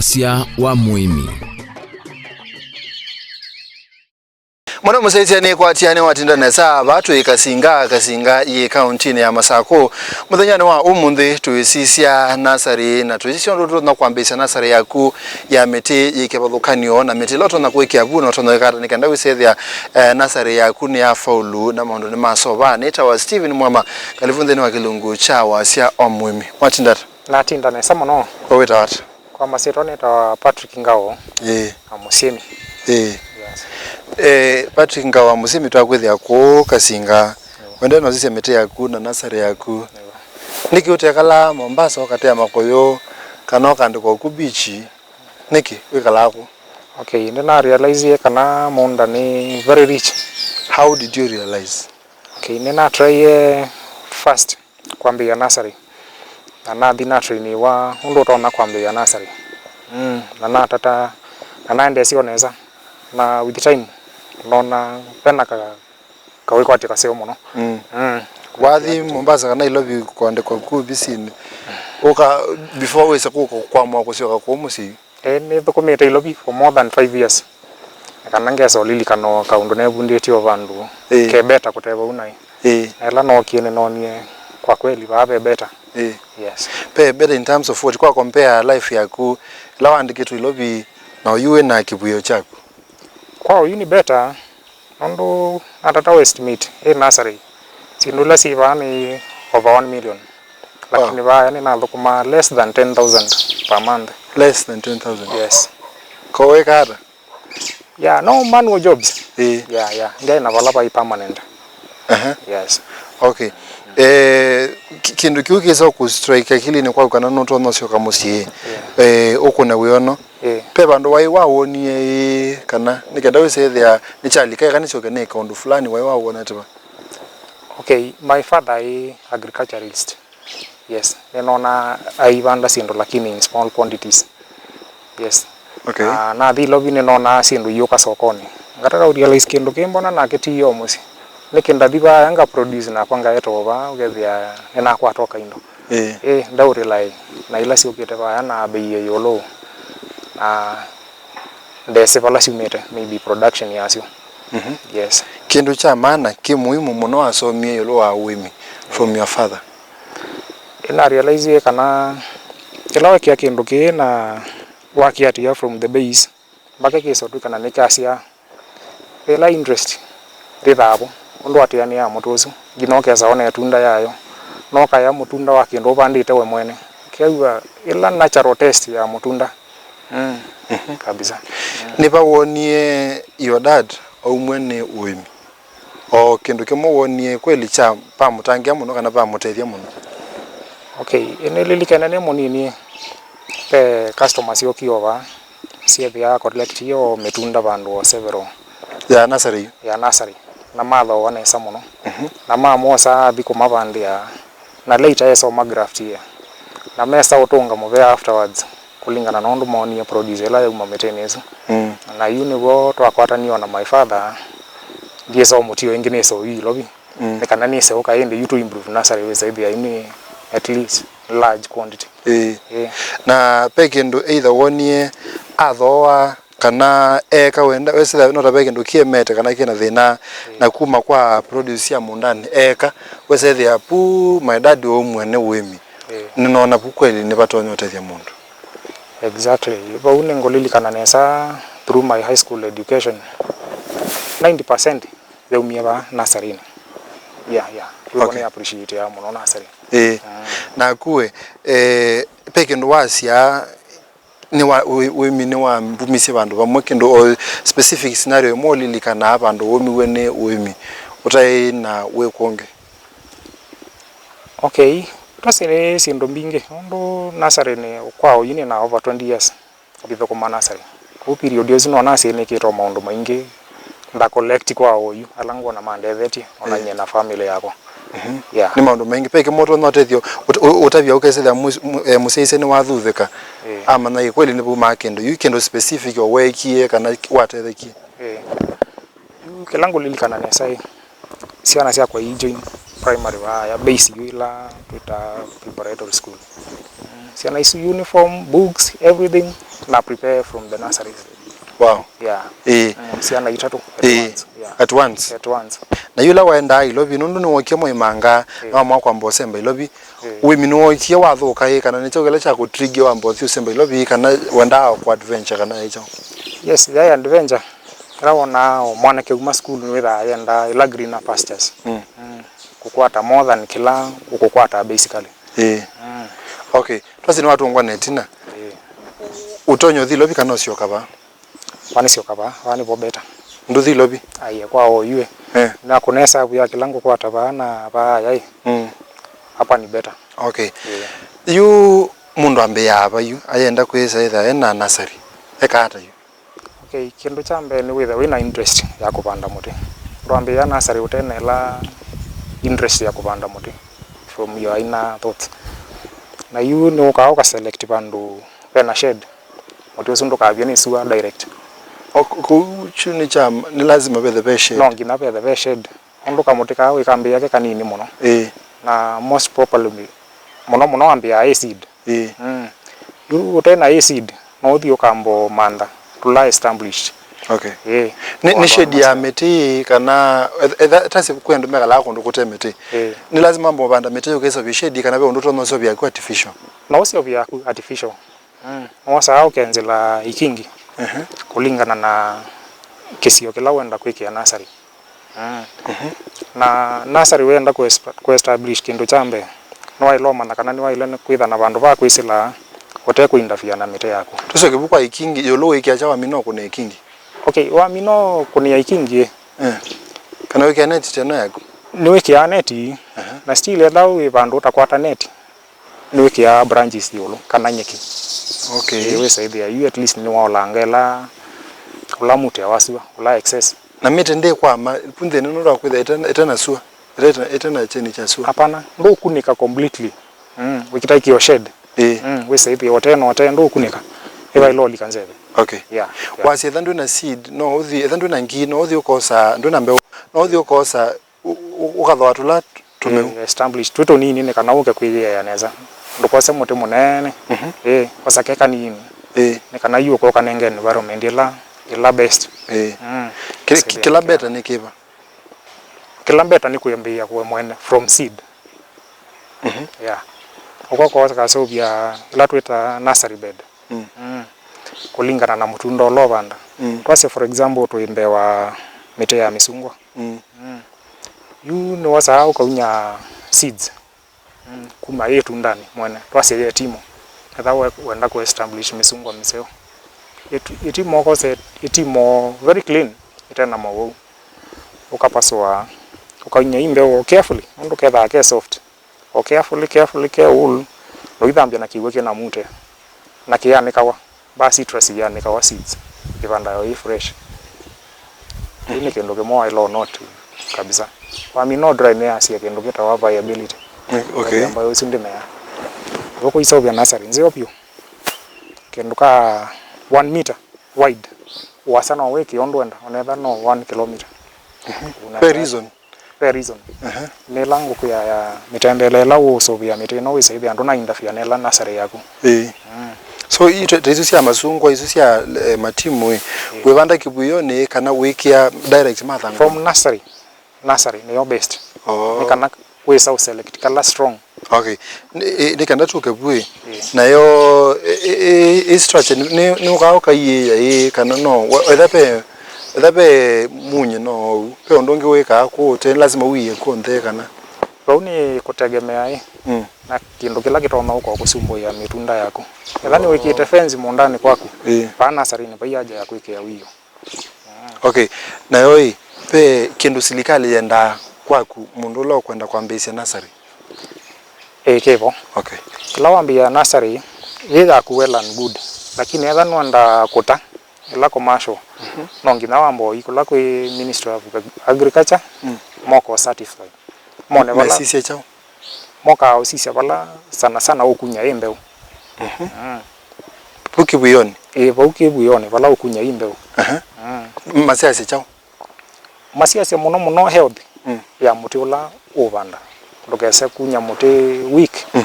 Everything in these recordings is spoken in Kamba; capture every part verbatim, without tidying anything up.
Wasya wa mũĩmi. Mũno mũsyaĩĩsya nĩkwatĩanĩ watinda nesa vaa twĩ Kasinga, Kasinga yĩ kaũntĩnĩ ya Masakũ. Mũthenyanĩ wa ũmũnthĩ twĩsisya nasarĩ na twĩsisya ũndũ tũtonya kwambĩĩsya nasarĩ yaku ya mĩtĩ yĩ kĩvathũkany'o na mĩtĩ ĩla ũtonya kũĩkĩa vu na ũtonya ĩkata nĩ kenda wĩsethĩa eh, nasarĩ yaku nĩ ya faulu na maũndũ nĩ masovaa. Nĩtawa Steven Mwama, kalivu nthĩnĩ wa kĩlungu kya wasya o mũĩmi. Watinda ata? Natinda nesa mũno. We wĩtawa ata? Kwa masyĩtwa nĩtawa Patrick Ngao. Ĩĩ. Na Mũsyĩmi. Ĩĩ. Yes. Eh, Patrick Ngao wa Mũsyĩmi twakwĩthĩa kũũ Kasinga. Wendee no sisya mĩtĩ yaku na nasarĩ yaku. Nĩkĩ ũtekalaa Mombasa ũkatea makũyũ kana ũkaandĩkwa ũku beach? Nĩkĩ wĩkalaa kũ? Okay, nĩna realize kana mũũnda nĩ very rich. How did you realize? Okay, nĩnatraie first kwambĩĩa nasarĩ na nathi natrainiwa ũndũ ũtonya kwambĩĩa nasarĩ. Mm, na natata na naendeesya o nesa na with time noona vena ka kawĩkwatyo kaseo mũno. Mm. Mm. Wathi Mombasa kana Nairobi kũandĩkwa ku ovisinĩ ũka before wĩse kũka kwamũa kũsyoka kũũ mũsyĩ yu? Eh, nĩthũkũmĩte Ilovi for more than five years. Na kana ngesa ũlilikana o kaũndũ nevundĩtye o vandũ Ĩĩ. Ke better kũte vau naĩ. Ĩĩ. Na ĩla nookie nĩnoonie kwa kweli vaa ve better. Ĩĩ. Yes. Ve better in terms of what? Kwa compare life yaku ĩla waandĩkĩtwe Ilovi na ũyu wĩ na kĩvuĩo kyaku? Kwa ũyu nĩ better. Nũndũ natata west meat ĩ nasarĩ, syĩndũ ila syĩ vaa nĩ over one million. Lakini vaya nĩnathũkũmaa less than ten thousand per month. Less than ten thousand? Yes. Ko wĩka ata? Yeah, no manual jobs. Ĩĩ. Yeah, yeah. Ndyaĩ na vala vai permanent. Aha. Yes. Okay. Eh, ki- kĩndũ kĩu kĩsa kũstrike akilinĩ kwaku kana nũtonya ũsyoka mũsyĩ eh, ũkũne wĩono? Ĩĩ. Ve vandũ waĩ wawonie ĩĩ kana nĩ kenda wĩsethĩa nĩkyalika ĩka nĩsyoke nĩĩka ũndũ fulani waĩ wawona tiva? Okay, my father aĩ agriculturist. Yes, nĩnonaa aivanda syĩndũ lakini in small quantities. Yes. Okay. Na nathi Ilovi nĩnonaa syĩndũ iũka sokonĩ. Ngataka ũrealize kĩndũ kĩmbona nake ti o mũsyĩ. Nĩkĩ ndathi vaya nga produce nakwa ngaeta o vaa ũkethĩa nĩnakwata o kaindo. Ĩĩ. Ĩĩ, ndaũrĩlaĩ na ila syũkĩte vaya na bei yĩ ĩũlũ. Na ndesĩ vala syumĩte, maybe production yasyo. Mhm. Yes. Kĩndũ kya maana kĩ muhimu mũno wasomie ĩũlũ wa ũĩmi from your father? Nĩna realize kana ĩla wekĩa kĩndũ kĩĩ na wakĩatĩĩa from the base, mpaka kĩsa ũtw'ĩka na nĩkyasyaa. Ĩla interest yĩthaa vo, ũndũ watĩanĩaa mũtĩ ũsu, nginya ũkesa wona ĩtunda yayo. No ũkaea mũtunda wa kĩndũ ũvandĩte we mwene. Kĩaw'a ĩla natural taste ya mũtunda. Mm. Mhm. Kabisa. Mm. Nĩva wonie your dad aumw'e nĩ ũĩmi? O kĩndũ kĩmwe wonie kweli kya vamũtangĩa mũno kana vamũtethya mũno? Okay, nĩlilikene nĩ mũnini, ve customer syookie o vaa, syethĩaa collect o mĩtunda vandũ o several. Ya nursery? Ya nursery. Na mathooa nesa mũno. Mhm. Na mamwosa athi kũmavandĩa, na later esoma graft ĩĩ. Na mesa ũtũnga mũvea afterwards. Kũlingana na ũndũ moonie produce ĩla yauma mĩtĩnĩ ĩsu. Mm. Na yu nĩw'o twakwatanie o na my father, ndyĩsa ũmũtio ĩngĩ nĩse ũyu Ilovi. Mm. Nĩ kana nĩse ũka ĩndĩ yu tũ improve nursery wĩsa ĩthĩa yu nĩ at least large quantity. Ĩĩ. Ĩĩ. Na ve kĩndũ either wonie athooa kana eeka wenda wesĩla no ta ve kĩndũ kĩemete kana kĩna thĩna na kuma kwa produce sya mũndanĩ eeka wesethĩa pu my dad ũmwe nĩ ũĩmi. Ĩĩ. Nĩnoona vu kweli nĩvatonya ũtethya mũndũ. Exactly. Vau nĩngũlilikana nesa through my high school education, ninety percent yaumie vaa nasarĩnĩ. Yeah, yeah. Kwa hivyo okay. Nĩ appreciate ya mũno nasarĩ. Ĩĩ. Mm. Naku we, eh, ve kĩndũ wasya nĩ wa, ũ-, ũĩmi nĩwambumisye vandũ vamwe, kĩndũ o specific scenario ĩmwe ũlilikanaa vandũ waumiw'e nĩ ũĩmi ũtaĩ na wĩko ũngĩ? Okay, twasye nĩ syĩndũ mbingĩ, nũndũ nasarĩnĩ kwa ũyu nĩ na over twenty years ngĩthũkũma nasarĩ. Kũu period ĩsu no nasye nĩkĩte o maũndũ maingĩ, nda collect kwa ũyu, ala ngwona mandethetye, ona nyie na family yakwa. Mhm. Yeah. Nĩ maũndũ maingĩ. Ve kĩmwe ũtonya ũtethyo, ũt-, ũ-, ũtavya ũkesĩthya mũ-, mũ-, eh, mũsyaĩĩsya nĩwathuthĩka, eh, amanya ĩ kweli nĩvumaa kĩndũ. Yu kĩndũ specific o weekie kana watethekie? Eh. Yu kĩla ngũlilikana nesa ĩ, syana syakwa ii join primary vaa ya base yu ĩla twĩtaa preparatory school. Mm, syana isu uniform, books, everything, na prepare from the nursery. Wow. Yeah. Ĩĩ. Mm, syana itatũ at Ĩĩ. once. Yeah. At once. At once. Na yũla waendaa Ilovi, nũndũ nĩwokie mwaimanga, Ĩĩ. na wamwa kwamba ũsemba Ilovi, Ĩĩ. ũĩmi nĩwokie wathũka ĩ, kana nĩ kyaũ kĩla kyakũtrigger wamba ũthi ũsemba Ilovi, kana wendaa kũ adventure kana ĩ kyaũ? Yes, yaĩ adventure. Ĩla wonaa o mwanake uma sukulu nĩwĩthaa yenda ĩla greener pastures. Mm. Mm. Kũkwata more than kĩla ũkũkwata basically. Ĩĩ. Mm. Okay. Twasye nĩwatũngwa na ĩtina. Ĩĩ. Ũtonya ũthi Ilovi kana ũsyoka vaa? Vaa nĩsyoka vaa, vaa nĩvo better. Ndũthi Ilovi? Aiye, kwa oyue. Eh. Na kũnesa vu ya kĩla ngũkwata vaa na vaa yaĩ. Mm. Hapa ni better. Okay. Ĩĩ. Yu mũndũ ambĩĩaa va yu, ayenda kwĩsa ĩtha ena nasari. Eka ata yu? Okay, kĩndũ kya mbee nĩ wĩthe wĩna interest ya kũvanda mũtĩ. Ndwambĩĩa nasarĩ ũte na ĩla interest ya kũvanda mũtĩ from your inner thoughts. Na yu nĩũkaa ũka select vandũ vena shade. Mũtĩ ũsu ndũkavye nĩ sua direct. O, kũ-, kũu kyu nĩ kya, nĩ lazima vethe ve shade. No nginya vethe ve shade. Ũndũ kamũtĩ kaa wĩkambĩĩa ke kanini mũno. Ĩĩ. Na most probably, mũno mũno wambĩaa ĩ seed. Ĩĩ. Mm. Yu ũte na ĩ seed, no ũthi ũkamba ũmantha tũla established. Okay. Ĩĩ. Nĩ, nĩ shade ya mĩtĩ kana, etha, etha, tasi kwĩ andũ mekalaa kũndũ kũte mĩtĩ. Ĩĩ. Nĩ lazima wambe ũvanda mĩtĩ ũkĩseũvya shade kana ve ũndũ ũtonya ũseũvya ku artificial? No ũseũvya ku artificial. Mm. Nĩwosaa ũkenzĩla ikingi Ehe. kũlingana na kĩsio kĩla wenda kwĩkĩa nasarĩ. Mm. Mhm. Na nasarĩ wenda kũ-, kũ-establish kĩndũ kya mbee, nĩwaĩle ũmanya kana nĩwaĩle nĩ kwĩtha na vandũ va kwĩsĩla ũte kũinterfere na mĩtĩ yaku. Tũsyoke vu kwa ikingi, ĩũlũ wĩkĩa kyaũ wamina ũkũne ikingi? Okay, wamina ũkũnĩa ikingi, Eh. Kana wĩkĩa neti teno yaku? Nĩwĩkĩaa neti, Aha. na still etha wĩ vandũ ũtakwata neti, nĩwĩkĩaa branches ĩũlũ kana nyeki. Okay. Ĩĩ, wĩsaĩthĩa yu at least nĩwaolanga ĩla, ũla mũtĩ wa sua, ũla excess. Na mĩtĩ ndĩkwama, vu nthĩnĩ nũndũ wa kwĩthĩa ĩtena, ĩtena sua, ĩtena, ĩtena kyeni kya sua. Hapana, ndũkunĩka completely. Mm, wĩkĩta ikĩo shade. Ĩĩ. Mm, wĩsaĩthĩa ũte na ũte ndũkunĩka. Ĩvaĩla ũlika nzeve. Okay. Yeah, yeah. Wasya etha ndwĩna seed, no ũthi, etha ndwĩna ngi, no ũthi ũkosa, ndwĩna mbeũ, no ũthi ũkosa ũ-, ũ-, ũkathoa tũla tũmeu. Ĩĩ, establish twĩ tũnini nĩ kana ũke kwĩyĩea nesa. Ndũkose mũtĩ mũnene. Mhm. Ĩĩ, osa ke kanini. Ĩĩ. Nĩ kana yu ũke ũkanenge environment ĩla, ĩla best. Ĩĩ. Mm. Kĩ-, kĩ-, kĩla better nĩ kĩva? Kĩla better nĩ kwĩambĩĩa kwe mwene from seed. Mhm. Yeah. Ũkoka ũkaseũvya ĩla twĩtaa nursery bed. Mm. Mm. Kũlingana na mũtunda ũla ũvanda. Mm. Twasye, for example, twĩ mbee wa mĩtĩ ya mĩsungwa. Mm. Mm. Yu nĩwosaa ũkaunya seeds. Mm. Kuma ĩ ĩtundanĩ mwene. Twasye yĩ ĩtimo. Etha we-, wenda kũ establish mĩsungwa mĩseo. Ĩtu-, ĩtimo ũkose ĩtimo very clean, ĩtena mawau. Ũkapasũa, ũkaunya i mbeũ carefully, nũndũ kethaa ke soft. O carefully, carefully, ke wool, na ũithambya na kĩw'ũ kĩna mute, na kĩyanĩkawa. Mbaa citrus iyanĩkawa seeds, ĩvandawa ĩ fresh. Kĩu nĩ kĩndũ kĩmwe waĩle ũnote kabisa. Wamina dry nĩyasia kĩndũ kĩtawa viability. Mm, okay. Mbeũ ĩsu ndĩmea. Ĩvo kũiseũvya nasarĩ nzeo vyũ. Kĩndũ ka one meter wide. Ũasa no wĩkĩe ũndũ wenda, onetha no one kilometer. Mhm. Una- Very reason. Very reason. Aha. Nĩ ĩla ngũkũ ya, ya mĩtembele ĩla ũũsũvĩa mĩtĩ ĩno wĩsaĩthĩa ndũna interfere na ĩla nasarĩ yaku. Ĩĩ. Mm. So, i-, ta isu sya masungwa, isu sya, eh, matimu, ĩ, Ĩĩ. Wĩvanda kĩvuĩonĩ kana wĩkĩa direct mathangũ? From nursery. Nursery nĩyo best. Oh. Nĩ kana wĩsa ũselect kala strong. Okay. Nĩ, ĩ, nĩ kana tũke vu ĩ. Ĩĩ. Nayo, ĩ, ĩ, ĩ, ĩ structure nĩ, nĩ, nĩ ũkaa ũkaiĩĩa ĩ kana no? Wa-, etha ve, etha ve munye no ũu. Ve ũndũ ũngĩ wĩkaa kũũ ũte, lazima ũiĩe kũonthe kana? Vau nĩ kũtegemea ĩ. Mm. Na kĩndũ kĩla kĩtonya ũka kũsumbũĩa mĩtunda yaku. Etha nĩwĩkĩte fence mũũndanĩ kwaku, Ĩĩ. vaa nursery-nĩ vai haja ya kwĩkĩa wĩio. Okay, nayo ĩ, ve kĩndũ silikalĩ yendaa kwaku mũndũ ũla ũkwenda kwambĩĩsya nasarĩ? Ĩĩ, kĩvo. Okay. Kĩla wambĩĩa nasarĩ, yĩ yaku well and good. Lakini etha nũenda kũta, ĩla commercial, Mhm. no nginya wambe ũi kũla kwĩ Ministry of Agriculture, Mm. moko certify. Mone vala. Mesisye kyaũ? Mokaa ũsisya vala sana sana ũkunya ĩ mbeũ. Mhm. Mm. Vu kĩvuĩonĩ? Ĩĩ, vau kĩvuĩonĩ, vala ũkunya ĩ mbeũ. Aha. Mm. Masiasya kyaũ? Masiasya mũno mũno health Mm. ya mũtĩ ũla ũũvanda. Ndũkese kunya mũtĩ weak, Mm.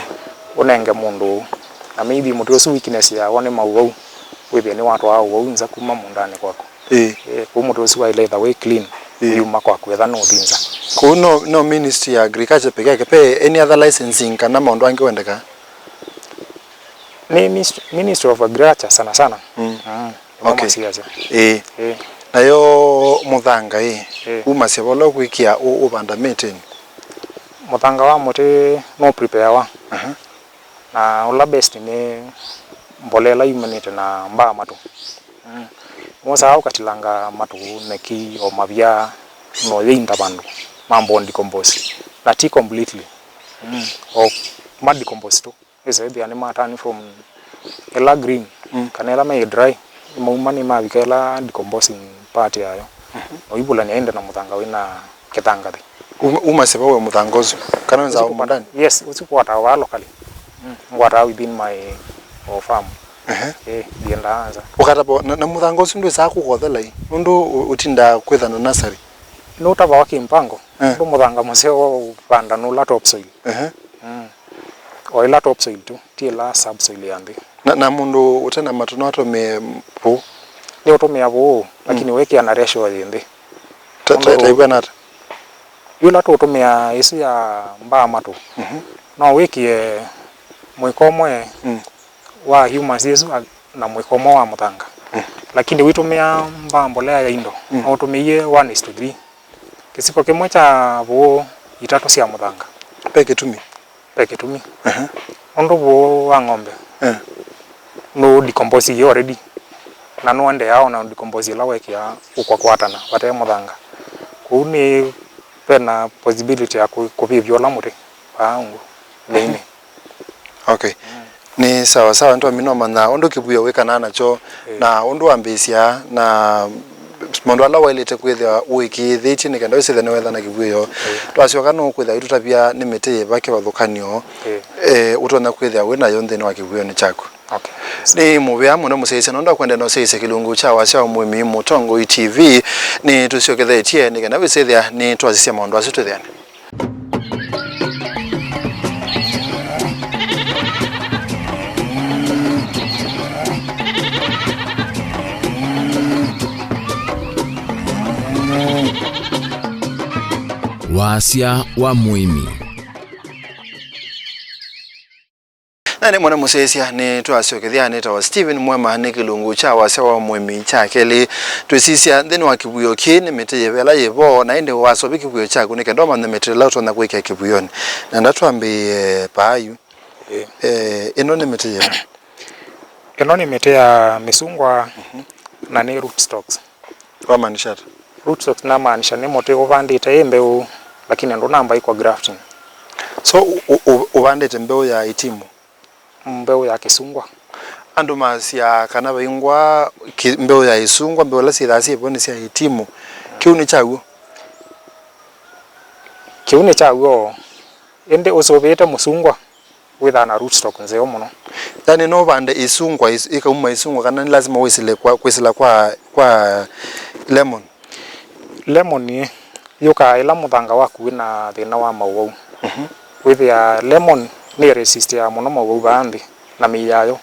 ũnenge mũndũ Na maybe mũtĩ ũsu weakness yawo nĩ maũwau, wĩthĩe nĩwatwaa ũwau nza kuma mũũndanĩ kwaku. Ĩĩ. Eh, kũu mũtĩ ũsu waĩle ĩtha wĩ clean, ĩĩ, yuma kwaku etha nũthi nza. Kũu no, no Ministry ya Agriculture peke yake, pe any other licensing kana maũndũ angĩ wendekaa? Nĩ mis-, Ministry of Agriculture sana sana. Mm. Mm. Nĩmo, okay, masiasya. Ĩĩ. Ĩĩ. Nayo mũthanga ĩ, ĩĩ, umasya vala ũkwĩkĩa ũ-, ũvanda mĩtĩnĩ? Mũthanga wa mũtĩ no preparewa. Aha. Na ũla best nĩ mbolea ĩla yumanĩte na mbaa matũ. Mm. Wosaa ũkatilanga matũ, nyeki, o mavya, no yĩinda vandũ, mambo decompose. Na ti completely. Mm. O ma decompose tu. Ĩsa ĩthĩa nĩ ma turn from ĩla green, mm, kana ĩla me dry, mauma nĩ mavika ĩla decomposing part yayo. Mhm. Na ũivulany'a ĩndĩ na mũthanga wĩna kĩthangathĩ. Uma, umasya vau we mũthanga ũsu? Kana wenza ũsu mũũndanĩ? Yes, ũsu kũataa vaa locally. Mm. Ngwataa within my, o, farm. Ehe. Eh, ndiendaa nza. Ũkatava, na, na mũthanga ũsu ndwĩsaa kũkothela ĩ? Nũndũ ũ-, ũtindaa kwĩtha na nasarĩ. Nũtavawa kĩmpango. Eh. Nũndũ mũthanga mũseo wa ũvanda nũla topsoil. Ehe. Mm. O ĩla topsoil tu, ti ĩla subsoil ya nthĩ. Na, na mũndũ ũte na matũ no atũmĩe vũũ? Nĩ ũtũmĩa vũũ, lakini, mm, wĩkĩa na ratio yĩ nthĩ. Ta, ta, ta ĩvw'ana ata? Yũla tũũtũmĩa ĩsu ya mbaa matũ, mhm, no wĩkĩe mũiko ũmwe, mm, wa humans ĩsu a-, na mũiko ũmwe wa mũthanga. Mm. Lakini wĩtũmĩa mbaa mbolea ya indo, mm, no ũtũmĩie one is to three. Kĩsiko kĩmwe kya vũũ itatũ sya mũthanga. Ve kĩtumi? Ve kĩtumi. Aha. Nũndũ vũũ wa ng'ombe, eh, nũ decompose already. Na nũendeaa ona decompose ĩla wekĩa ũkwakwatana vate mũthanga. Kũu nĩ vena possibility ya kũ-, kũvĩvya ũla mũtĩ vaa ũngũ nthĩnĩ. Okay. Mm. Nĩ sawa sawa, nĩtwamina ũmanya ũndũ kĩvuĩo wĩkanaa nakyo, ĩĩ, na ũndũ wambĩĩsya, na maũndũ ala waĩlĩte kwĩthĩwa ũĩkĩĩthĩtye nĩ kenda wĩsĩthwe nĩwetha na kĩvuĩo. Ĩĩ. Twasyoka nũkwĩthĩwa aitũtavya nĩ mĩtĩ yĩva kĩvathũkany'o, ĩĩ, eh, ũtonya kwĩthĩwa wĩ nayo nthĩnĩ wa kĩvuĩonĩ kyaku. Okay. Nĩ mũvea mũno mũsyaĩĩsya nũndũ wa kũendeea na ũsyaĩĩsya kĩlungu kya wasya wa mũĩmi Mũtongoi T V. Nĩtũsyokethetye nĩ kenda wĩsĩthĩa nĩtwasisya maũndũ asu twĩthĩane. Wasya wa mũĩmi. Na nĩ mwana mũsyaĩĩsya, nĩtwasyokethya, nĩtawa Stephen Mwema, nĩ kĩlungu kya wasya wa mũĩmi kya kelĩ. Twĩsisya nthĩnĩ wa kĩvuĩo kĩĩ nĩ mĩtĩ yĩva ĩla yĩvo, na ĩndĩ waseũvya kĩvuĩo kyaku nĩ kenda ũmanye mĩtĩ ĩla ũtonya kwĩkĩa kĩvuĩonĩ. Na ndatwambĩĩe paayu. Ĩĩ. Eh, ĩno nĩ mĩtĩ yĩva? Ĩno nĩ mĩtĩ ya mĩsungwa, mhm, na nĩ root stocks. Wamaanisha ata? Root stocks namaanisha nĩ mũtĩ ũvandĩte ĩ mbeũ, lakini ndũnamba ĩkwa grafting. So, ũ-, ũ-, ũ-, ũvandĩte mbeũ ya ĩtimũ? Mbeũ ya kĩsungwa. Andũ masyaa kana vaingwa kĩ-, mbeũ ya ĩsungwa, mbeũ ila syĩthaa syĩ vo nĩ sya ĩtimũ. Kĩu nĩ kya w'o? Kĩu nĩ kya w'o. Ĩndĩ ũsũvĩĩte mũsungwa, wĩthaa na rootstock nzeo mũno. Yani, no ũvande ĩsungwa, ĩs-, ĩkauma ĩsungwa, kana nĩ lasima wĩsĩle kwa, kwĩsĩla kwa, kwa lemon? Lemon yũkaa ĩla mũthanga waku wĩ na thĩna wa maũwau. Mhm. Wĩthĩaa lemon nĩ resistaa mũno maũwau vaa nthĩ, na mĩi yayo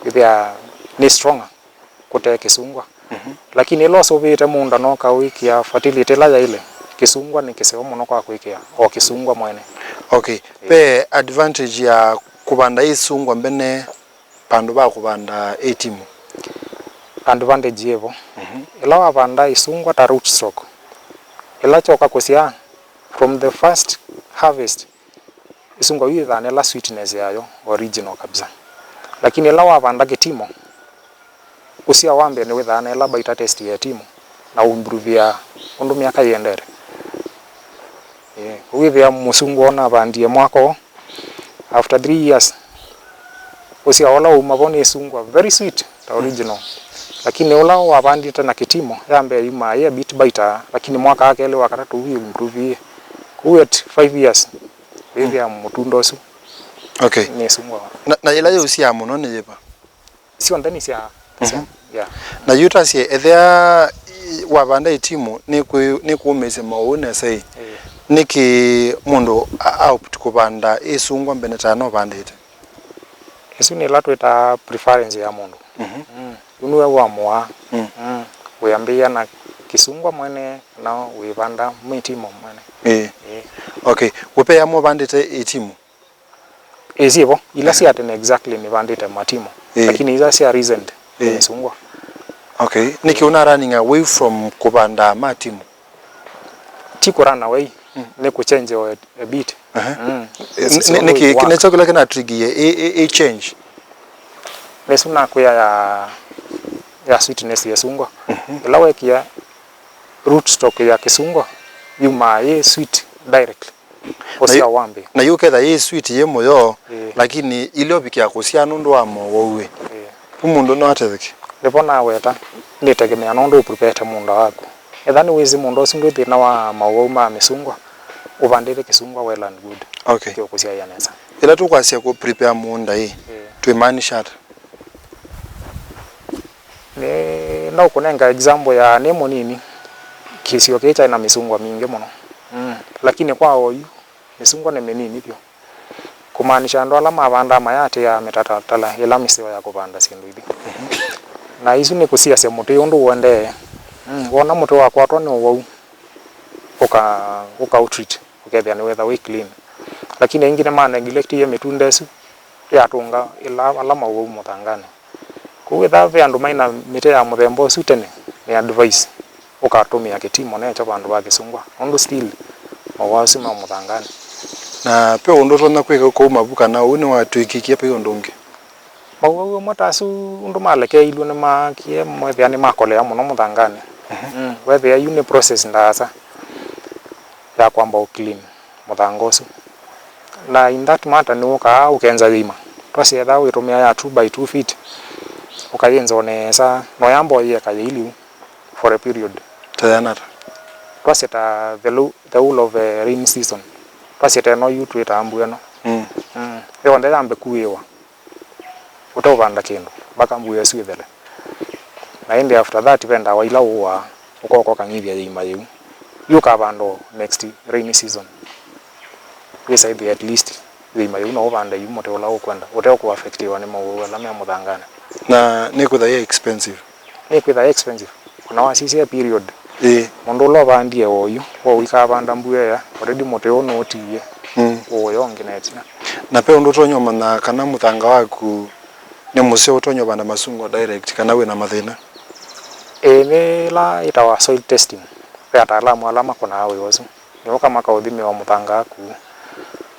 wĩthĩaa nĩ stronger kũte kĩsungwa. Mhm. Lakini ĩla ũsũvĩĩte mũũnda na ũkawĩkĩa fertility ĩla yaĩle, kĩsungwa nĩ kĩseo mũno kwa kwĩkĩa o kĩsungwa mwene. Okay. Ĩĩ. Ve advantage ya kũvanda ĩsungwa mbene vandũ va kũvanda ĩtimũ? Advantage yĩvo. Mhm. Ĩla wavanda ĩsungwa ta rootstock, ĩla kyoka kũsyaa, from the first harvest, ĩsungwa yu yĩthaa na ĩla sweetness yayo original kabisa. Lakini ĩla wavanda kĩtimũ, ũsyaa wa mbee nĩwĩthaa na ĩla beta taste ya ĩtimũ, na ũimprove ũndũ myaka yĩendete. Ĩĩ, ũu wĩthĩa mũsungwa ũnavandie mwaka ũũ, after three years, ũsyaa ũla wauma vo nĩ ĩsungwa very sweet ta original. Lakini ũla wavandĩte na kĩtimũ, ya mbee yumaa yĩ a bit bita, lakini mwaka wa kelĩ, wa katatũ, ũu improve. Kũu at five years, wĩthĩa mũtunda ũsu, okay, nĩ ĩsungwa. Na, na yĩla yĩũsyaa mũno nĩ yĩva? Syonthe nĩ sya, mhm, sya, yeah. Na yu tasye, ethĩa wavanda ĩtimũ, nĩkwĩ-, nĩkũũmĩĩsya maũũ nesa ĩ? Ĩĩ. Nĩkĩ mũndũ a-, a opt kũvanda ĩsungwa mbene ta no vandĩte? Ĩsu nĩ ĩla twĩtaa preference ya mũndũ. Mhm. Mm. Yu nĩwe ũamũaa. Mm. Mm. Wĩambĩĩa na kĩsungwa mwene, kana wĩvanda mĩtimo mwene. Ĩĩ. Ĩĩ. Okay. Ũpea mũvandĩte ĩtimũ? Ĩĩ, syĩvo. Ila sya tene exactly nĩvandĩte matimũ. Ĩĩ. Lakini ila sya recent nĩ mĩsungwa. Okay. Nĩkĩ ũna running away from kũvanda matimũ? Ti kũ run away, nĩ kũ change a, a bit. Aha. Mm. Nĩ, nĩ, nĩkĩ, nĩkyo kĩla kĩna trigger ĩ, ĩ, ĩ change? Nĩsu nakwĩa ya, ya sweetness ya sungwa. Mhm. Ĩla wekia root stock ya kĩsungwa, yumaa yĩ sweet direct. Ũsya wambĩ. Na yu ketha yĩ sweet yĩ mũyo, ĩĩ, lakini ile ũvikĩa kũsya nũndũ wa mowau ĩ. Ĩĩ. Ũ mũndũ no atetheke. Nĩvo naweta, nĩtegemea nũndũ ũprepare mũũnda waku. Etha nĩwĩsĩ mũũnda ũsu ndwĩ thĩna wa mowau ma mĩsungwa, ũvandĩte kĩsungwa well and good. Okay. Kĩũkũsyaĩa nesa. Ĩla tũkwasya kũ prepare mũũnda ĩ, ĩĩ, twĩmaanisha ata? Nĩ, no kũnenga example ya nĩ mũnini, kĩsio kĩĩ kyaĩ na mĩsungwa mingĩ mũno. Mm. Lakini kwa oyu, mĩsungwa nĩ mĩnini vyũ. Kũmaanisha andũ ala mavandaa mayatĩĩaa mĩtalatala ĩla mĩseo ya kũvanda syĩndũ ithi. Mhm. Na isu nĩ kũsiasya mũtĩ ũndũ ũendee. Mm. Wona mũtĩ wakwatwa nĩ ũwau, ũka, ũka ũtreat, ũkethĩa nĩwetha wĩ clean. Lakini aingĩ nĩma neglectie mĩtunda ĩsu yatũnga ĩla, ala mawau mũthanganĩ. Kwoou ethĩwa ve andũ maĩ na mĩtĩ ya mũthemba ũsu tene, nĩ advice ũkatũmĩa kĩtimo nekyo vandũ va kĩsungwa, nũndũ still mawau asu me mũthanganĩ. Na ve ũndũ ũtonya kwĩka kũu mavu kana ũu nĩwatw'ĩkĩkie vai ũndũ ũngĩ? Mawau amwe ta asu ũndũ malekeeilw'e nĩmaakie methĩa nĩmakolea mũno mũthanganĩ. Mhm. Mm, wethĩa yu nĩ process ndaasa ya kwamba ũ clean mũthanga ũsu. Na in that matter nĩwũkaa ũkenza yĩima. Twasye ethĩwa wĩtũmĩa ya two by two feet, ũkayĩnza o nesa, na ũyamba ũyĩeka yĩi lĩu for a period. Ta yĩana ata? Twasye ta the lo-, the whole of a rain season. Twasye ta ĩno yu twĩtaa mbua ĩno. Mm. Mm. Yonthe yambe kuĩwa. Ũteũvanda kĩndũ, mpaka mbua ĩsu ĩthele. Na ĩndĩ after that, ve ndawa ila ũũaa, ũkoka ũkang'ithya yĩima yĩu. Yu ũkavanda o next rainy season. Wĩsa ĩthĩa at least yĩima yĩu no ũvande yu mũtĩ ũla ũkwenda, ũte kũ affectiwa nĩ mawau ala me mũthanganĩ. Na nĩkwĩtha yĩ expensive? Nĩkwĩtha yĩ expensive. Ona wasisya period, ĩĩ, mũndũ ũla ũvandie oyu, ũikavanda mbua ĩya, already mũtĩ ũũ nũũtiie, mm, ũũya ũngĩ na ĩtina. Na ve ũndũ ũtonya ũmanya kana mũthanga waku nĩ mũseo ũtonya ũvanda masungwa direct, kana wĩ na mathĩna? Ĩĩ, nĩ ĩla ĩtawa soil testing. Ve ataalamu ala makũnaa wĩa ũsu. Nĩũka makaũthimĩwa mũthanga waku,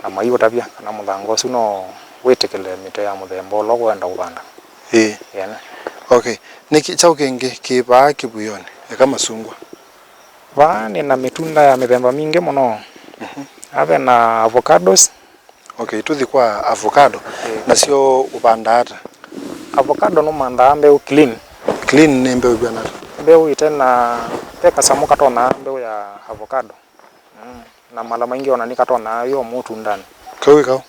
na maiũtavya kana mũthanga ũsu no wĩtĩkĩle mĩtĩ ya mũthemba ũla ũkwenda kũvanda. Ĩĩ. Ĩĩ. Okay. Nĩkĩ kyaũ kĩngĩ kĩ vaa kĩvuĩonĩ? Eka masungwa. Vaa nĩ na mĩtunda ya mĩthemba mingĩ mũno. Mhm. Aa ve na avocados. Okay, tũthi kwa avocado. Ĩĩ. Nasyo ũvandaa ata? Avocado nũmanthaa mbeũ clean. Clean nĩ mbeũ ĩvw'ana ata? Mbeũ ĩte na, ve kasamũ katonaa mbeũ ya avocado. Mm. Na mala maingĩ ona nĩkatonaa yo mũtundanĩ. Kau ĩ kaũ?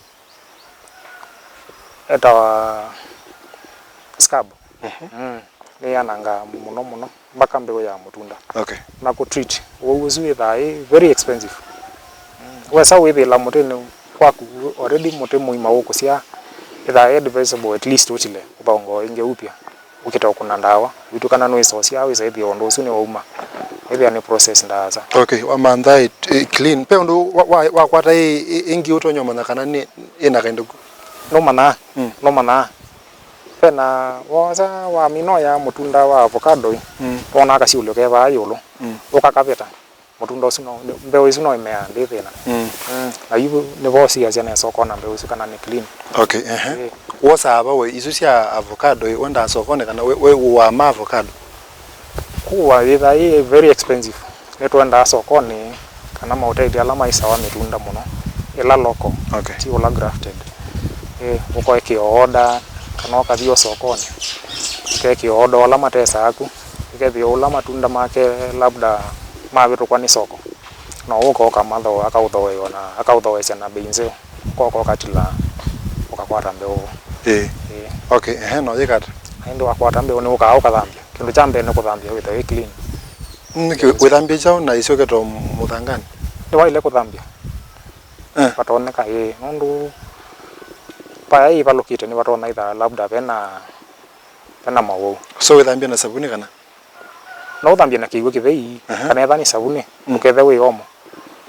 Etawa scab. Mhm. Mm. Nĩyanangaa mũno mũno mpaka mbeũ ya mũtunda. Okay. Na kũ treat ũwau ũsu wĩthaa ĩ very expensive. Mm. Wesa wĩthĩla mũtĩnĩ waku already mũtĩ mũima ũkũsyaa, ĩthaa ĩ advisable at least ũtile ũthongoo ĩngĩ upya. Ũkĩte ũkũna ndawa, wĩtũ kana nũĩsosya, wĩsa ĩthĩa ũndũ ũsu nĩwauma. Ĩthĩa nĩ process ndaasa. Okay, wamantha ĩ, ĩ clean. Ve ũndũ wa, wa, wakwata ĩ, ĩ, ĩngĩ ũtonya ũmanya kana nĩ, ĩna kaĩndũ ku? Nũmanyaa, mm, nũmanyaa. Ve na, wosa wamina ũya mũtunda wa avocado ĩ, mm, wonaa kasyũlyo ke vaa ĩũlũ. Mm. Ũkakaveta. Mũtunda ũsu no, nĩ, mbeũ ĩsu no ĩmeaa ndĩ thĩna. Mm. Mm. Na yu nĩvo ũsiasya nesa ũkona mbeũ ĩsu kana nĩ clean. Okay, ehe. Ĩĩ. Wosaa va we isu sya avocado ĩ, wendaa sokonĩ kana we, we ũaa ma avocado? Kũa yĩthaa ĩ very expensive. Nĩtwendaa sokonĩ kana maũteli ala maisawa mĩtunda mũno. Ĩla local. Okay. Ti ũla grafted. Ĩĩ, ũkoekĩa order kana ũkathi o sokonĩ. Ũkekĩa order ũla matesaa ku. Ĩkethĩwa ũla matunda make labda mavĩtũkwa nĩ soko, no ũka ũkamathooa, akaũthooea na akaũthooesya na bei nzeo, ũkoka ũkatila, ũkakwata mbeũ. Ĩĩ. Ĩĩ. Okay, ehe, no yĩka ata? Na ĩndĩ wakwata mbeũ nĩ ũkaa ũkathambya. Kĩndũ kya mbee nĩ kũthambya wĩthe wĩ clean. Nĩkĩ wĩthambya kyaũ na isyoketwa mũthanganĩ? Nĩwaĩle kũthambya. Eh. Vatoneka, ĩĩ, nũndũ Vaya ĩvalũkĩte nĩvatonya ĩtha labda vena, vena mawau. So wĩthambia na savunĩ kana? No ũthambie na kĩw'ũ kĩthei, aha, kana ethĩwa nĩ savunĩ, mm, ũkethe wĩ omo.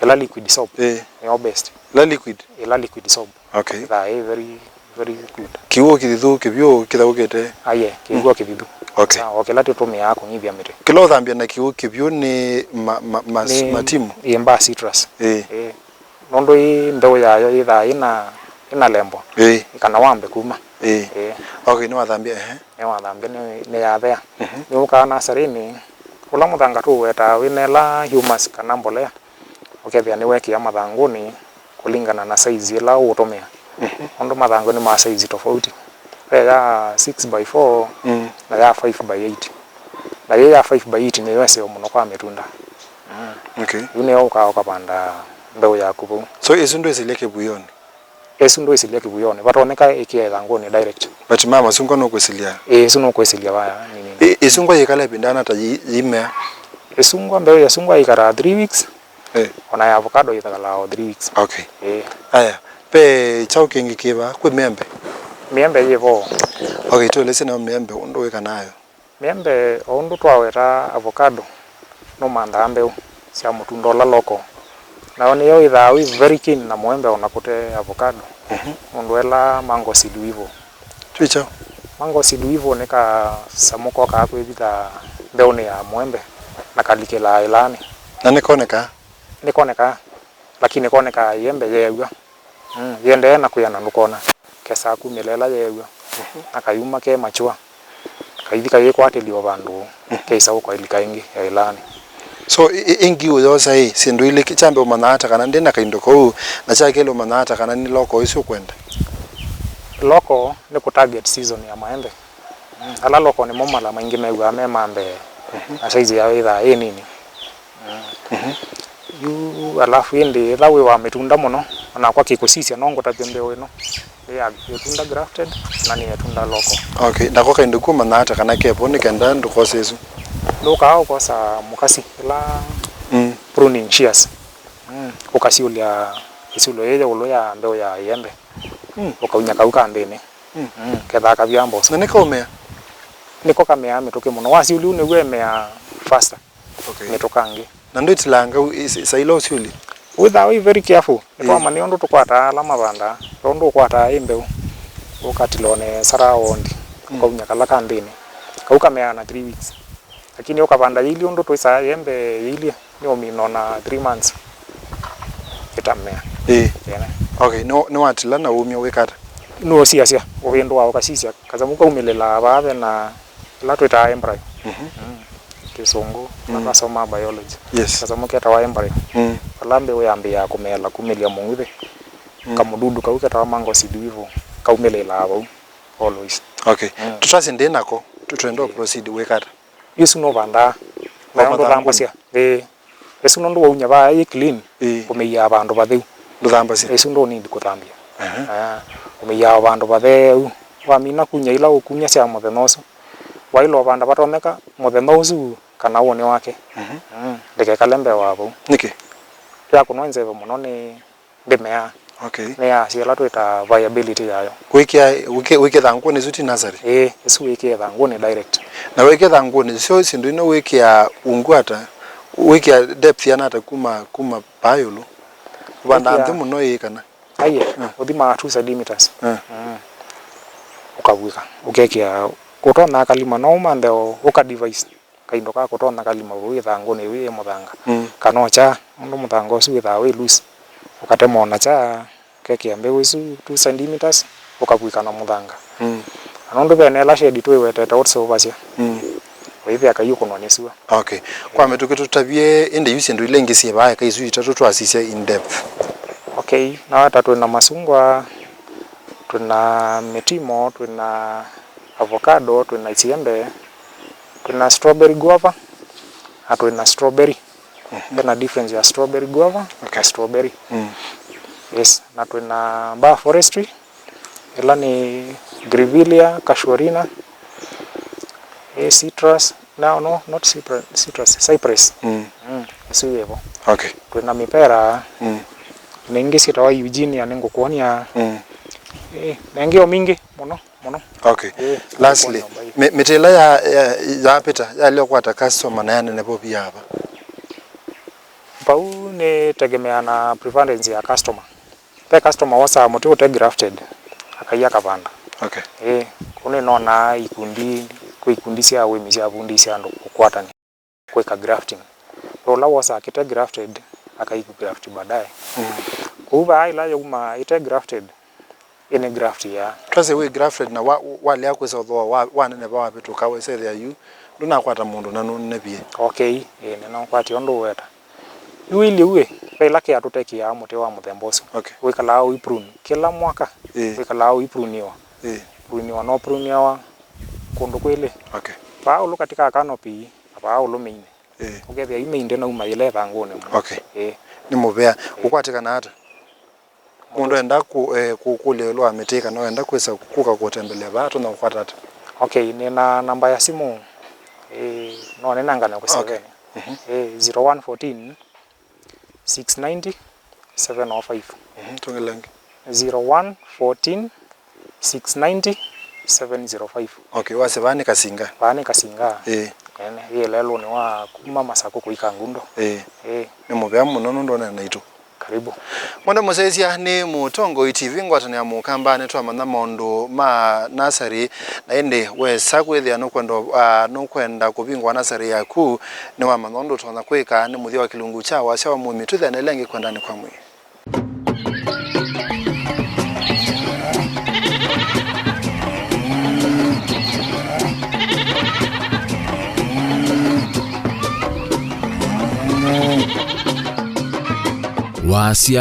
Ĩla liquid soap, ĩĩ, nĩyo best. Ĩla liquid? Ĩla liquid soap. Okay. Ĩthaa ĩ very, very good. Kĩw'ũ kĩthithu kĩvyũ kĩthaũkĩte? Aye, kĩw'ũ, mm, kĩthithu. Okay. Sawa, o kĩla tũtũmĩaa kũng'ithya mĩtĩ. Kĩla ũthambia na kĩw'ũ kĩvyũ nĩ ma-, ma-, ma-, nĩ matimu? Ĩĩ, mbaa citrus. Ĩĩ. Ĩĩ. Nũndũ ĩ mbeũ yayo yĩthaa ĩna, ĩna lembo. Ĩĩ. Kana wambe kuma. Ĩĩ. Ĩĩ. Okay, nĩwathambia, ehe. Nĩwathambia, nĩ, nĩyathea. Mhm. Nĩũkaa nasarĩnĩ, ũla mũthanga tũũwetaa wĩna ĩla humus kana mbolea, ũkethĩa nĩwekĩa mathangũnĩ kũlingana na size ĩla ũũtũmĩa. Mhm. Nũndũ mathangũ nĩ ma size tofauti. Ve ya six by four, mm, na ya five by eight. Na yĩ ya five by eight nĩyo ĩseo mũno kwa mĩtunda. Mm. Okay. Yu nĩyo ũkaa ũkavanda mbeũ yaku vau. So, ĩsu ndwĩsĩlya kĩvuĩonĩ? Ĩsu ndwĩsĩlya kĩvuĩonĩ, vatonyeka ĩkĩe ĩthangũnĩ direct. But ma masungwa nũkwĩsĩlya? Ĩĩ, ĩsu nũkwĩsĩlya vaya nini. Ĩ-, ĩsungwa yĩkala ĩvinda ana ta yĩ-, yĩimea? Ĩsungwa, mbeũ ya sungwa ĩikataa three weeks, eh, ona ya avocado yĩkalaa o three weeks. Okay. Ĩĩ. Aya, ve kyaũ kĩngĩ kĩva? Kwĩ mĩembe? Mĩembe yĩ vo. Okay, tũelesye nayo mĩembe ũndũ wĩkanayo. Mĩembe, o ũndũ twaweta avocado, nũmanthaa mbeũ sya mũtunda ũla local. Nayo nĩyo ĩthaa wĩ very keen na mũembe ona kũte avocado. Mhm. Nũndũ ela mango seed weevil. Twĩ kyaũ? Mango seed weevil nĩ kasamũ kokaa kwĩvitha mbeũnĩ ya mũembe na kalikĩlaa ĩlaanĩ. Na nĩkonekaa? Nĩkonekaa, lakini konekaa ĩembe yeew'a. Mm, yĩendee na kwĩana ndũkona. Kesaa kumĩla ĩla yeew'a. Mhm. Na kayuma ke mature. Kaithi kayĩkwatĩlya o vandũ, mhm, keisa ũkwailika ĩngĩ ya ĩlaanĩ. So, ĩ-, ĩ-, ĩngĩ ũyosa ĩ, syĩndũ ilĩ, kya mbee ũmanyaa ata kana ndĩ na kaindo kau, na kya kelĩ ũmanyaa ata kana nĩ local ĩsu ũkwenda? Local nĩ kũ target season ya maembe. Mm, ala local nĩmo mala maingĩ mew'aa me ma mbee, mhm, na size yao ĩthaa ĩ nini. Mm. Mhm. Yu, alafu ĩndĩ, ĩla wĩ wa mĩtunda mũno, onakwa kĩkũsisya no ngũtavye mbeũ ĩno. Nĩ ya ĩtunda grafted, na nĩ ĩtunda local. Okay, nako kaindo kũmanyaa ata kana kevo nĩ kenda ndũkose ĩsu? Ndũkaa ũkosa mũkasi, ĩla, mm, pruning shears. Mm, ũkasyũlya ĩsyũlo yĩ ya ĩũlũ ya mbeũ ya ĩembe. Mm. Ũkaunya kau ka nthĩnĩ. Mm. Mm, kethaa kavyaa mboso. Na nĩkaũmea? Nĩko kameaa mĩtũkĩ mũno. Wasyũlya ũu nĩw'o ĩmeaa faster, okay, mĩtũkangĩ. Na ndwĩtilanga u-, ĩ-, ĩ-, saila ũsyũlye? Wĩthaa wĩ very careful. Ĩĩ. Nĩtwamanya ũndũ tũkwataa ala mavandaa. Ve ũndũ ũkwataa ĩ mbeũ, ũkatilone sara wondi, mm, ũkaunya kala ka nthĩnĩ. Kau kameaa na three weeks. Lakini ũkavanda yĩilyĩ ũndũ twĩsaa ĩembe yĩilyĩ, nĩũmina ona three months ĩtamea. Ĩĩ. Ĩĩ. Okay, nĩ, nĩwatila na wumya wĩka ata? Nũũsiasya, ũvĩndũa ũkasisya kasamũ kaumĩlĩlaa vaa ve na ĩla twĩtaa embryo. Mhm. Mm. Kĩsũngũ, mm, ĩla twasoma biology. Yes. Kasamũ ketawa embryo. Mm. Vala mbeũ yambĩĩaa kũmeela kumĩlya mũng'uthĩ, mm, kamũdudu kau ketawa mango seed weevil kaumĩlĩlaa vau always. Okay. Mm. Tũtasye ndĩ nako, tũ-, twenda, ĩĩ, proceed wĩka ata? Ĩsu nũvandaa. Nayo ndũthambasya. Ĩĩ. Ĩsu nũndũ waunya vaa yĩ clean, ĩĩ, kũmĩiaa vandũ vatheu. Ndũthambasya? Ĩsu ndũ need kũthambia. Aha. Ah, kũmĩiaa o vandũ vatheu. Wamina kunya ila ũkunya sya mũthenya ũsu. Waĩle ũvanda vatonyeka mũthenya ũsu kana ũnĩ wake. Mhm. Mm, ndĩkekale mbee wa vau. Nĩkĩ? Yakũnwa nzeve mũno nĩ ndĩmeaa. Okay. Nĩ ya syĩla twĩtaa viability yayo. Wĩkĩa, wĩkĩ-, wĩkĩa thangũnĩ ĩsu ti nursery? Ĩĩ, ĩsu wĩkĩe thangũnĩ direct. Na wĩkĩa thangũnĩ, syo syĩndũ ino wĩkĩa ungu ata? Wĩkĩa depth yana ata kuma, kuma vaa ĩũlũ? Ũvandaa nthĩ mũno ĩĩ kana? Aiye, mm, ũthimaa two centimeters. Mm. Mm. Ũkavw'ĩka, ũkekĩa, ũtonya kalima, no ũmanthe o, ũka device. Kaindo ka kũtonya kalima vau ĩthangũnĩ ĩu yĩ mũthanga. Mm. Kana ũkya, nũndũ mũthanga ũsu wĩthaa wĩ loose. Ũkatema o na kya, ũkekĩa mbeũ ĩsu two centimeters, ũkavw'ĩka na mũthanga. Mm. Na nũndũ ve na ĩla shade twĩwetete ũseũvasya. Mm. Ũivea kaiũkũnwa nĩ sua. Okay. Kwa mĩtũkĩ tũtavye, ĩndĩ yu syĩndũ ila ingĩ syĩ vaa, eka isu itatũ twasisya in depth. Okay, naweta twĩ na masungwa, twĩ na mĩtimo, twĩ na avocado, twĩ na isyembe, twĩ na strawberry guava, na twĩ na strawberry. Mhm. Ve na difference ya strawberry guava, okay, na strawberry. Mm. Yes, na twĩ na bar forestry, ĩla nĩ grevillea, casuarina, ĩ citrus, no, no, not citrus, citrus, cypress. Mm. Mm, ĩsu yĩvo. Okay. Twĩ na mĩpera, mm, na ingĩ syĩtawa Eugenia, nĩngũkwony'a. Mm. Ĩĩ, nengĩ o mingĩ mũno mũno. Okay. Ĩĩ, lastly, mĩ- mĩtĩ ĩla ya- ya- yapĩta yalea ũkwata customer na yaneneva ũvia ava? Vau nĩtegemeaa na preference ya customer. Ve customer wosaa mũtĩ ũte grafted, akaia akavanda. Okay. Ĩĩ, kũu nĩnonaa ikundi, kwĩ ikundi sya ũĩmi sya vundi sya andũ kũkwatany'a kwĩka grafting. Ve ũla wosaa kĩte grafted, akaiku graft baadaye. Mm. Kũu vaa ĩla yauma ĩte grafted, ĩnĩ graft ya. Twasye wĩ grafted na wa- walea kwĩsa ũthooa wa- waneneva wavĩtũka wesethĩa yu ndũnakwata mũndũ na nũnenevie. Okay, ĩĩ, nĩnokwatia ũndũ ũweta. Yu ilyĩ uĩ, ve ĩla kĩatũ tekĩaa mũtĩ wa mũthemba ũsu. Okay. Wĩkalaa ũiprune kĩla mwaka. Ĩĩ. Wĩkalaa ũipruniwa. Ĩĩ. Pruniwa no pruniawa kũndũ kwĩlĩ. Okay. Vaa ũlũ katika canopy, na vaa ũlũ main. Ĩĩ. Ũkethĩa yu main ndĩnauma yĩla ĩthangũnĩ mũno. Okay. Ĩĩ. Nĩ mũvea. Ĩĩ. Ũkwatĩkana ata? Mũndũ enda kũ- eh, kũkũlya ĩũlũ wa mĩtĩ kana wenda kwĩsa kũka kũtembelea vaa, atonya kũkwata ata? Okay, nĩ na namba ya simũ. Ĩĩ, no nĩnengane kũseveni. Okay. Mhm. Ĩĩ, zero one fourteen, six ninety, seven oh five. Mhm, tũngĩlangi. Zero one fourteen, six ninety, seven zero five. Okay, wasye vaa nĩ Kasinga? Vaa nĩ Kasinga. Ĩĩ. Ene, yĩ lelũnĩ wa kuma Masakũ kũika Ngundo. Ĩĩ. Ĩĩ. Nĩ mũvea mũno nũndũ onana naitũ. Karibu. Mwende mũsyaĩĩsya nĩ Mũtongoi T V, ngwatanĩo ya Mũkamba, nĩtwamanya maũndũ ma nasarĩ, na ĩndĩ wesa kwĩthĩa nũkwenda, ah, nũkwenda kũvingũa nasarĩ yaku, nĩwamanya ũndũ ũtonya kwĩka. Nĩ mũthya wa kĩlungu kya wasya wa mũĩmi, twĩthĩane ĩla ĩngĩ kwendanĩ kwa mwĩĩ. Wasya.